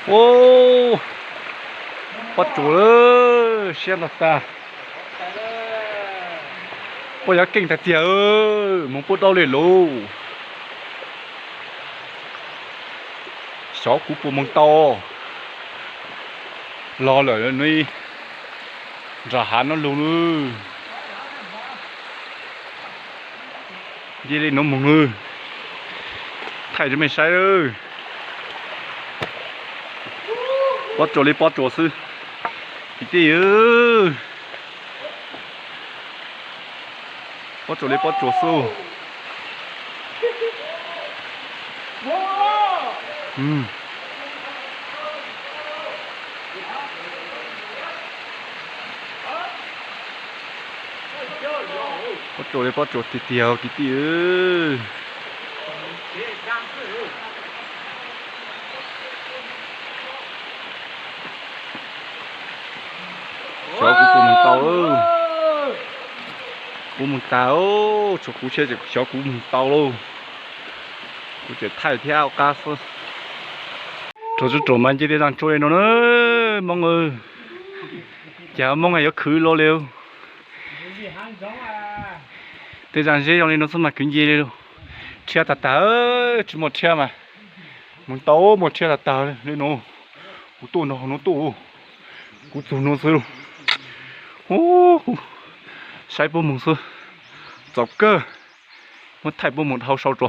Ub, pob tsuas lawm, siab ntag tag. Pob yav keej tag tiag, moog puab daub li lauj. Xyov kuv puas moog tau. Los lawm no, nram hav no lug nawb. Nce li no moog nawb. Thaij rau mej saib. Pob tsuas li pob tsuas xwb. Kwv tij, pob tsuas li pob tsuas xwb. Pob tsuas li pob tsuas tiag tiag kwv tij. Xyov kuv puas moog tau. Kuv moog tag, tshuav kuv xyov kuv moog tau lauj. Kuv tseem thaij thiab ua qab xwb. Rau tsuj ruam mas nce tej zag tsua li no na, Moob. Cas Moob yuav khwv luaj li. Tej zag zeb zoo li no xwb mas khwv nce li lauj. Rhiab tag tag, tsis muaj rhiab mas. Moog tau muaj rhiab tag tag li no. Kuv tuaj no no tuaj, kuv txug no xwb lauj. Ub, saib puab moog xwb. Txaus kawg. Muab thaij puab moog dhau sau tso.